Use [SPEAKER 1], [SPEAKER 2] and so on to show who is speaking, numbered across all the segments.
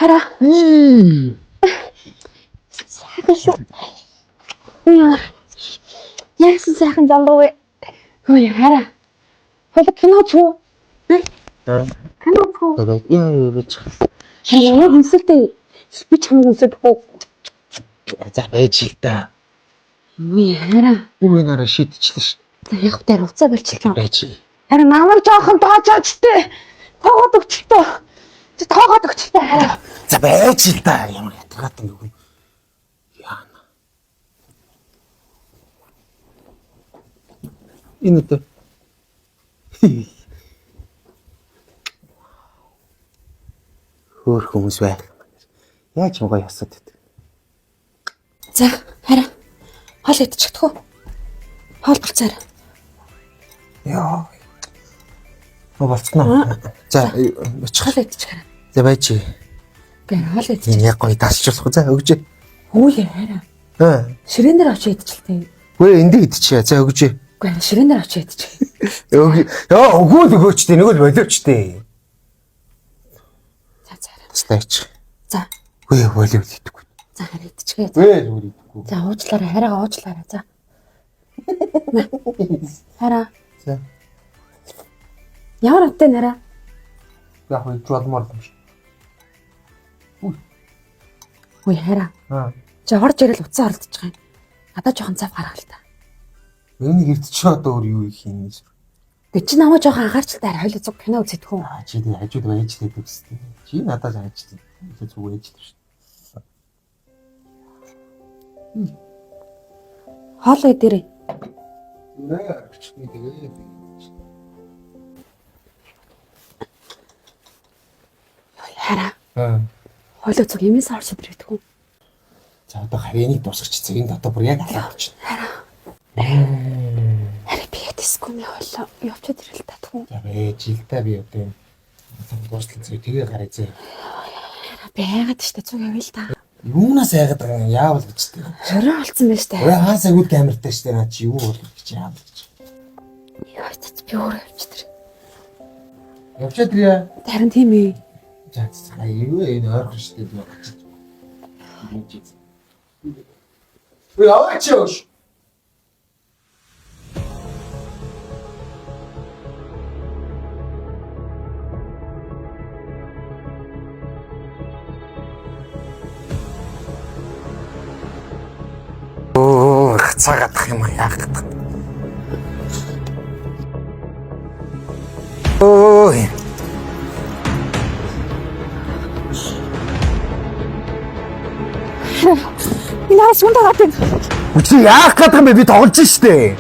[SPEAKER 1] Хараа. Сайхан шүү. Яа. Яасан сайхан залуу вэ? Хөөе хараа. Хойло кино чүү. Кино чүү.
[SPEAKER 2] Яа байж.
[SPEAKER 1] Хараа хүнсэлтэй. Би чамд хүнсэдэггүй.
[SPEAKER 2] За байж л та.
[SPEAKER 1] Үгүй хараа.
[SPEAKER 2] Үгүй нараа шийдчихлээ ш.
[SPEAKER 1] За яг дээр уцаа болчихлоо.
[SPEAKER 2] Байж.
[SPEAKER 1] Харин намайг жоохон тоочооч тээ. Тоогоод өгчлээ. Чи тоогоод өгчлээ хараа.
[SPEAKER 2] За байж л та. Ямар ятгаад юм бэ? Яана. Энэ одоо. Хөөр хүмүүс байх. Яаж юм гоё ясаад байдаг.
[SPEAKER 1] За хараа. Хоол идчихдэг үү? Хоол болцоор.
[SPEAKER 2] Яа. Оо болцсноо. За очих.
[SPEAKER 1] Хоол идчих хараа.
[SPEAKER 2] За байж.
[SPEAKER 1] Үгүй хоол идчих.
[SPEAKER 2] Энэ яг гоё тасч болох. За өгч.
[SPEAKER 1] Үгүй хараа.
[SPEAKER 2] Аа.
[SPEAKER 1] Ширээн дээр очиж идчихлээ.
[SPEAKER 2] Үгүй энд идчихье. За өгч.
[SPEAKER 1] Үгүй хараа ширээн дээр очиж идчих.
[SPEAKER 2] Өг. Яа өгөөл өгөөч дээ. Нэг л болооч дээ.
[SPEAKER 1] За за хараа.
[SPEAKER 2] Таслаач.
[SPEAKER 1] За
[SPEAKER 2] Үгүй болов идэхгүй.
[SPEAKER 1] за хараа идчихээ.
[SPEAKER 2] Үгүй л идэхгүй.
[SPEAKER 1] За уучлаарай хараагаа уучлаарай. За. Хараа.
[SPEAKER 2] За.
[SPEAKER 1] Ямар аттай нараа?
[SPEAKER 2] Яг үгүй болмоор юм шиг.
[SPEAKER 1] Үгүй хараа.
[SPEAKER 2] Аа.
[SPEAKER 1] Чи орж ирэл утсаа оролдож байгаа юм. Надад жоохон цав гаргал та.
[SPEAKER 2] Энийг эртчих одоо өөр юу их юм бэ?
[SPEAKER 1] Гэ чи намайг жоохон анхаарч л та хойло зүг кино үзэдэх үү?
[SPEAKER 2] Аа чи тэг хажууд байж л байдаг зү. Чи надаас хайж тийм. Зүг ээж л шүү.
[SPEAKER 1] Хоол идэрээ.
[SPEAKER 2] Нэ өчтний тэгээ.
[SPEAKER 1] Хараа.
[SPEAKER 2] Аа.
[SPEAKER 1] Хойло зүг эмээс орж ирэдэх үү?
[SPEAKER 2] За одоо харьяаныг дуусгач цэг энэ дотор бүр яг алаа болчихно.
[SPEAKER 1] Хараа би ядсгүй мэ хойло явчаад ирэл татах уу?
[SPEAKER 2] За байж л та би одоо юм дуслан зөө тэгээ гараа зөө.
[SPEAKER 1] Хараа би хайгаад штэ зүг явъя л та.
[SPEAKER 2] Юунаас айгаад байгаа юм яавал гэж тэ.
[SPEAKER 1] Хорой болсон байж та.
[SPEAKER 2] Ой хаа сайгууд камертай штэ наа чи юу бол гэж яавал гэж.
[SPEAKER 1] Яа цац би өөрөө явчих тэр.
[SPEAKER 2] Явчаад ирье.
[SPEAKER 1] Харин тийм ээ.
[SPEAKER 2] За за юу вэ энэ ойрхон штэ би гачиж. Ой аваач ёш. Оо, цагаатах юм яах гэдэг. Ой.
[SPEAKER 1] Энэ хаас хүн дагаад байна.
[SPEAKER 2] Үгүй яах гэдэг юм бэ? Би тоглож штэ.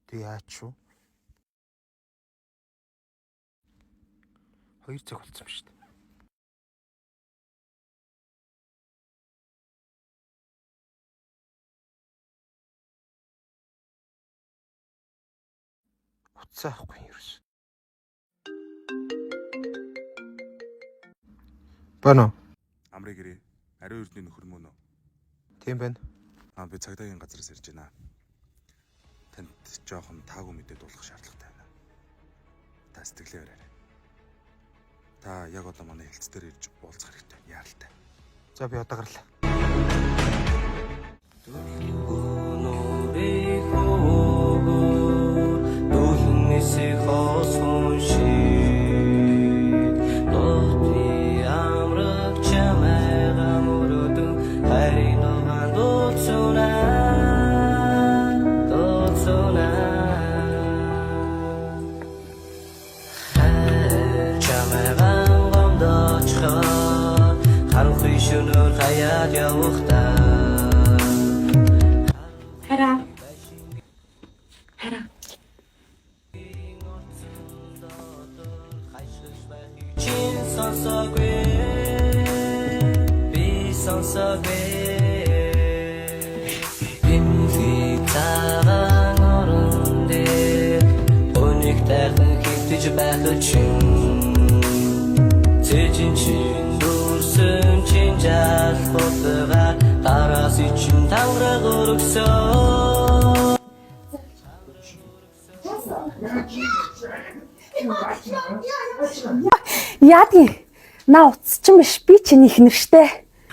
[SPEAKER 2] Тэг яач юу? 2 цаг болсон шүү дээ. Утсаа авахгүй юм ерөөс. Бано.
[SPEAKER 3] Амрыг гэрээ. Ариун эрдний нөхөр мөн үү?
[SPEAKER 2] Тийм байна.
[SPEAKER 3] Аа би цагдаагийн газараас ирж байна. Танд жоохон таагүй мэдээ дуулах шаардлагатай байна. Та сэтгэлээ бариарай. Та яг одоо манай хэлц дээр ирж уулзах хэрэгтэй. Яаралтай.
[SPEAKER 2] За би одоо гарлаа.
[SPEAKER 4] Харанхуй шөнөөр хаяад явахдаа
[SPEAKER 1] Хараа. Хараа.
[SPEAKER 4] Чин сонсоогүй би сонсоогүй Бимхи цагаан орон дээр Өнийг тайхан хөвтөж байх чин Цэжин чин дүрсэн чин жал бутгаар Гараас чин танграг өргөсөн.
[SPEAKER 1] Яадгийн на утас чинь биш би чиний ихнэр штэ.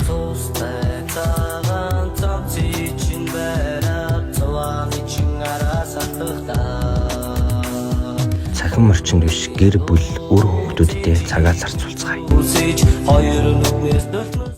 [SPEAKER 4] Цустай цагаан цамцыг чинь бариад цулааны чин араас хатгах.
[SPEAKER 5] Цахим орчинд биш гэр бүл үр хүүхдүүдтэй цагаа зарцуулцгаая.
[SPEAKER 4] Үсэж хоёр нүднээс нүд.